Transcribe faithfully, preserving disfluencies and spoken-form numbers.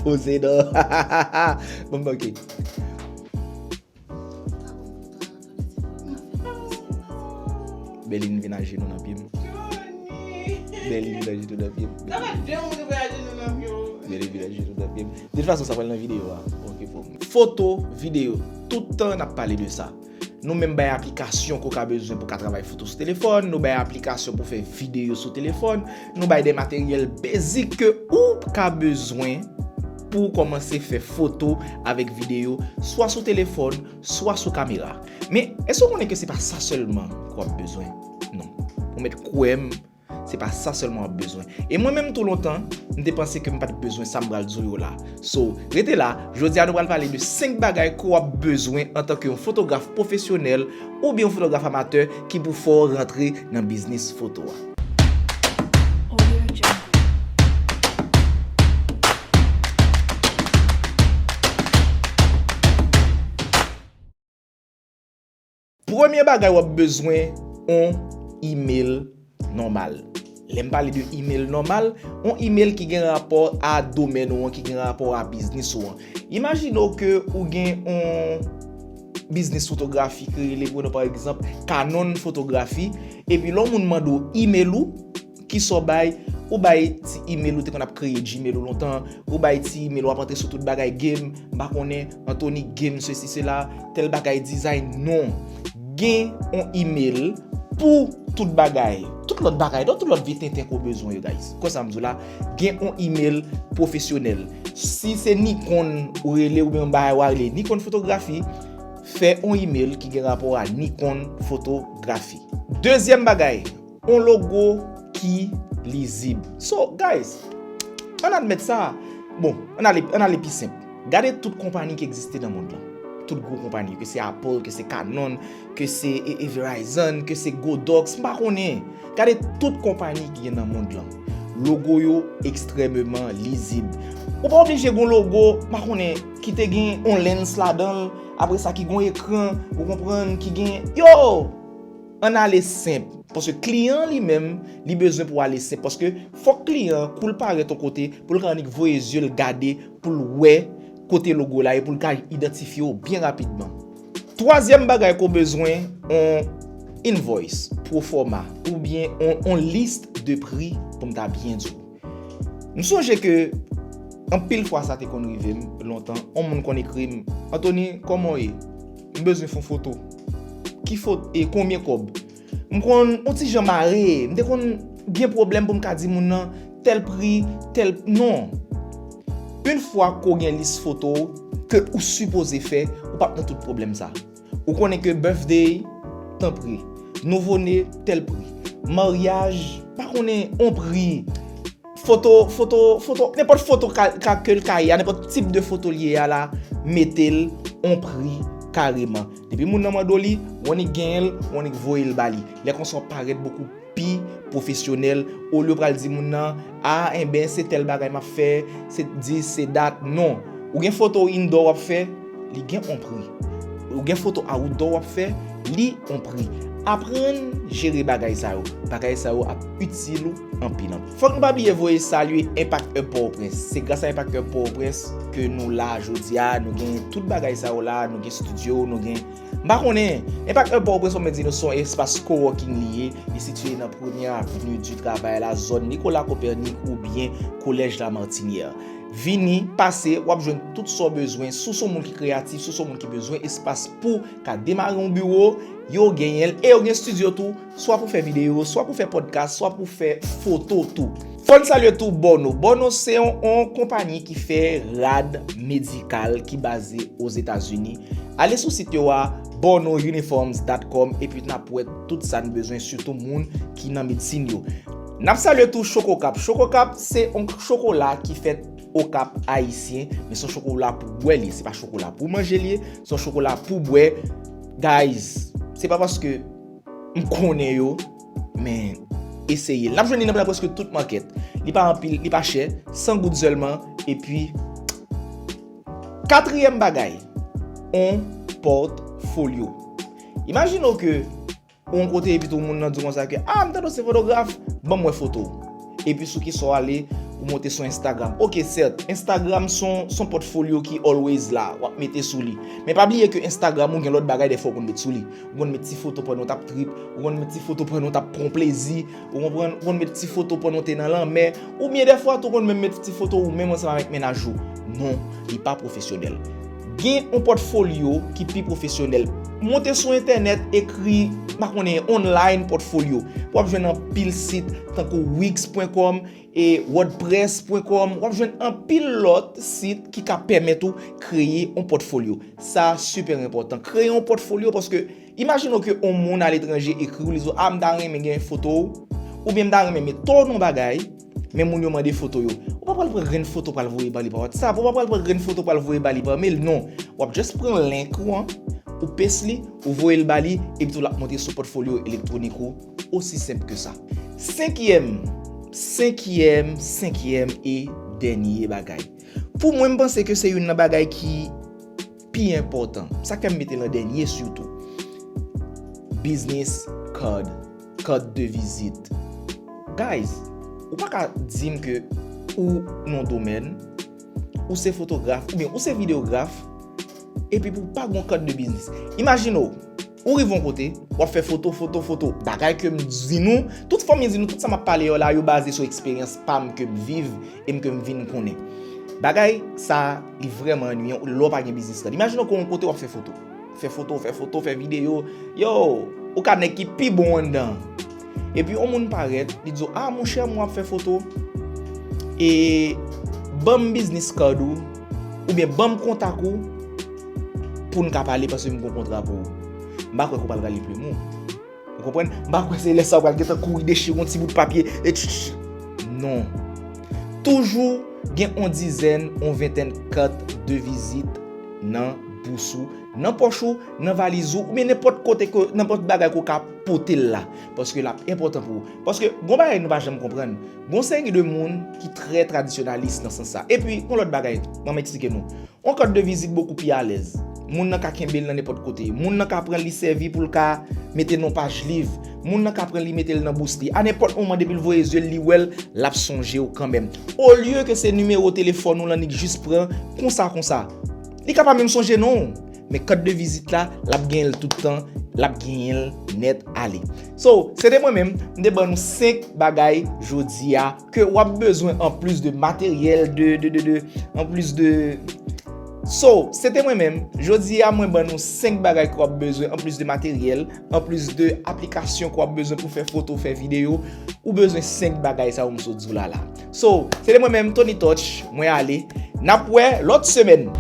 Poze non. Bon, ok. Berline vin ajenou nan pye m. Berline vin ajenou nan pye m. Berline vin ajenou nan pye m. De tout fason, sa pral nan videyo a. Ok, bon. Foto, videyo. Tout tan n ap pale de sa. Nou menm bay aplikasyon ke w ka bezwen pou w ka travay foto sou telefòn, nou bay aplikasyon pou fè videyo sou telefòn, nou bay de materyèl basic ke ou ka bezwen pou w kòmanse fè foto avèk videyo, swa sou telefòn, swa sou kamera. Men, èske w konnen ke se pa sa sèlman ke w ap bezwen? Non. Ou mèt kwè m, se pa sa sèlman w ap bezwen. E mwen menm tou lontan, m te panse ke m pa t bezwen sa m pral di w yo la. So, rete la, jodi a nou pral pale de senk bagay ke w ap bezwen antanke yon fotograf pwofesyonèl oubyen yon fotograf amatè ki pou fè w rantre nan biznis foto a. Premye bagay w ap bezwen, on email nòmal. Lè m pale de email nòmal, on email ki gen rapò a domèn ou an, ki gen rapò a biznis ou an. Imajine w ke ou gen on biznis fotografi ki rele, pran pa egzanp, Canon Fotografi, epi lè yon moun mande w email ou, kisa w bay, ou bay ti email ou te konn ap kreye Gmail ou lontan, ou bay ti email w ap antre sou tout bagay game, m pa konnen, Anthony Game, sesi, sela, tèl bagay design, non. Gen on email pou tout bagay. Tout lòt bagay, tout lòt vye tenten ke w bezwen yo, guys. Konsa m di w la, gen on email pwofesyonèl. Si se Nikon ou rele oubyen yon bagay w a rele Nikon Fotografi, fè on email ki gen rapò a Nikon Fotografi. Dezyèm bagay, on logo ki lizib. So, guys, ann admèt sa. Bon, ann ale, ann ale pi senp. Gade tout konpayi ki egziste nan mond lan. Tout gwo konpayi, ke se Apple, ke se Canon, ke se, e, e, Verizon, ke se Godox, m pa konnen. Gade tout konpayi ki gen nan mond lan. Logo yo ekstrèmeman lizib. Ou pa oblije gen yon logo, m pa konnen, ki te gen yon lens ladan l, apre sa ki gen yon ekran, ou konprann, ki gen, yo! Ann ale senp. Paske kliyan an li menm, li bezwen pou w ale senp. Paske fòk kliyan an, kou l parèt yon kote, pou l ka annik voye zye l gade, pou l wè kote logo la ye, pou l ka idantifye w byen rapidman. Twazyèm bagay ke w bezwen, on invoice, proforma, oubyen on, on list de pri, pou m ta byen di w. M sonje ke anpil fwa sa te konn rive m lontan, on moun konn ekri m, Anthony, kòman w ye? M bezwen fè yon foto. Ki foto? E konbyen kòb? M konn on ti jan mare, m te konn gen pwoblèm pou m ka di moun nan tèl pri, tèl, non. Yon fwa ke w gen lis foto w ke ou sipoze fè, ou p ap nan tout pwoblèm sa. Ou konnen ke birthday, tanpri. Nouvo ne, tèl pri. Maryaj, pa konnen, on pri. Foto, foto, foto, nenpòt foto ka, ka, ke l ka ye a, nenpòt tip de foto l ye a la, mete l on pri kareman. Depi moun nan mande w li, w annik genyen l, w annik voye l ba li. Lè konsa w parèt bokou pi pwofesyonèl, olye w pral di moun nan, a, enben, se tèl bagay m ap fè, se dis, se dat, non. Ou gen foto indoor w ap fè, li gen on pri. Ou gen foto outdoor w ap fè, li on pri. Aprann jere bagay sa yo. Bagay sa yo ap itil ou anpil, anpil. Fòk nou pa bliye voye salye Impact Hub Port-au-Prince. Se gras a Impact Hub Port-au-Prince ke nou la jodi a. Nou gen tout bagay sa yo la. Nou gen estidyo, nou gen, m pa konnen. Impact Hub Port-au-Prince, mwen di nou, se yon espas coworking li ye. Li sitiye nan Premyè Avni di Travay la, zòn Nicolas Copernic oubyen Kolèj La Martinière. Vini, pase, w ap jwenn tout sa w bezwen. Si w se yon moun ki kreyatif, si w se yon moun ki bezwen espas pou ka demare yon biwo, yo genyen l. E yo gen estidyo tou, swa pou fè videyo, swa pou fè pòdkas, swa pou fè foto tou. Fò n salye tou Bono. Bono se yon, yon konpayi ki fè rad medikal ki baze Ozetazini. Ale sou sit yo a, bono uniforms dot com, epi n ap wè tout sa n bezwen, sitou moun ki nan medsin yo. N ap salye tou Choco Cap. Choco Cap se yon chokola ki fèt Okap ayisyen, men se yon chokola pou bwè li, se pa chokola pou manje li ye, se yon chokola pou bwè. Guys, se pa paske m konnen yo, men eseye l. N ap jwenn li nan prèske tout makèt. Li pa anpil, li pa chè, san goud sèlman, epi katriyèm bagay, on pòtfolyo. Imajine w ke ou yon kote epi tou moun nan di w konsa ke, a, m tande w se fotograf, ban m wè foto w. Epi sou kisa w ale, ou monte sou Instagram. Ok, sèt, Instagram se yon, se yon pòtfolyo ki always la, w ap mete sou li. Men pa bliye ke Instagram ou gen lòt bagay dèfwa ou konn met sou li. Ou konn met ti foto pandan w t ap trip, ou konn met ti foto pandan w t ap pran plezi, ou konprann, ou konn met ti foto pandan w te nan lanmè, oubyen dèfwa tou ou konn menm met ti foto ou menm ansanm avèk mennaj ou. Non, li pa pwofesyonèl. Gen yon pòtfolyo ki pi pwofesyonèl. Monte sou entènèt, ekri, m pa konnen, online pòtfolyo. W ap jwenn anpil sit tankou wix pwen kòm, e wordpress pwen kòm, w ap jwenn anpil lòt sit ki ka pèmèt ou kreye yon pòtfolyo. Sa sipè enpòtan. Kreye yon pòtfolyo paske imajine w ke yon moun aletranje ekri w, li di w, "A, m ta renmen gen foto w," oubyen "M ta renmen mete w nan bagay," men moun yo mande foto yo. Ou pa pral pran grenn foto pral voye ba li pa WhatsApp, ou pa pral pran grenn foto pral voye ba li pa mail, non. W ap just pran link ou an, ou paste li, ou voye l ba li, epi tou l ap monte sou pòtfolyo elektwonik ou, osi senp ke sa. Senkyèm, senkyèm, senkyèm e dènye bagay. Pou mwen, m panse ke se youn nan bagay ki pi enpòtan. Sa k fè m mete l an dènye sitou. Business card, carte de visite. Guys, ou pa ka di m ke ou nan domèn, ou se fotograf, oubyen ou se videograf, epi pou w pa gen yon carte de business. Imajine w, ou rive yon kote, w ap fè foto, foto, foto. Bagay ke m di nou, tout fanmi di nou, tout sa m ap pale yo la, yo baze sou eksperyans pa m ke m viv e m ke m vin konnen. Bagay sa, li vrèman annuyan lè w pa gen business card. Imajine w ke yon kote w ap fè foto. Fè foto, fè foto, fè videyo. Yo, ou ka nèg ki pi bon anndan. Epi yon moun parèt, li di w, "A, monchè, mwen ap fè foto. E ban m business card ou, oubyen ban m kontak ou pou n ka pale paske m gen yon kontra pou ou." M pa kwè ke w pral rale plim ou. Ou konprann? M pa kwè se lè sa w pral gentan kouri dechire yon ti bout papye. E tch, tch, tch. Non. Toujou gen yon dizèn, yon ventèn kat de vizit nan bous ou, nan pòch ou, nan valiz ou, oubyen nenpòt kote, ke, nenpòt bagay ke w ka pote l la. Paske l ap enpòtan pou ou. Paske, gon bagay nou pa janm konprann. Gon seri de moun ki trè tradisyonalis nan sans sa. Epi, gon lòt bagay, ban m eksplike nou. Yon kat de vizit bokou pi alèz. Moun nan ka kenbe l nan nenpòt kote. Moun nan ka pran li sèvi pou l ka mete nan paj liv. Moun nan ka pran li mete l nan bous li. A nenpòt moman, depi l voye zye l, li wè l, l ap sonje w kanmenm. Olye ke se nimewo telefòn ou l annik jis pran konsa, konsa. Li ka pa menm sonje non w. Men kat de vizit la, l ap genyen l tout tan, l ap genyen l nèt ale. So, se te mwen menm, m te ban nou senk bagay jodi a ke w ap bezwen anplis de materyèl, de, de, de, de, anplis de. So, se te mwen menm. Jodi a, mwen ban nou senk bagay ke w ap bezwen anplis de materyèl, anplis de aplikasyon ke w ap bezwen pou fè foto, fè videyo. Ou bezwen senk bagay sa yo m sot di w la la. So, se te mwen menm, Tony Touch, mwen ale. N ap wè lòt semèn.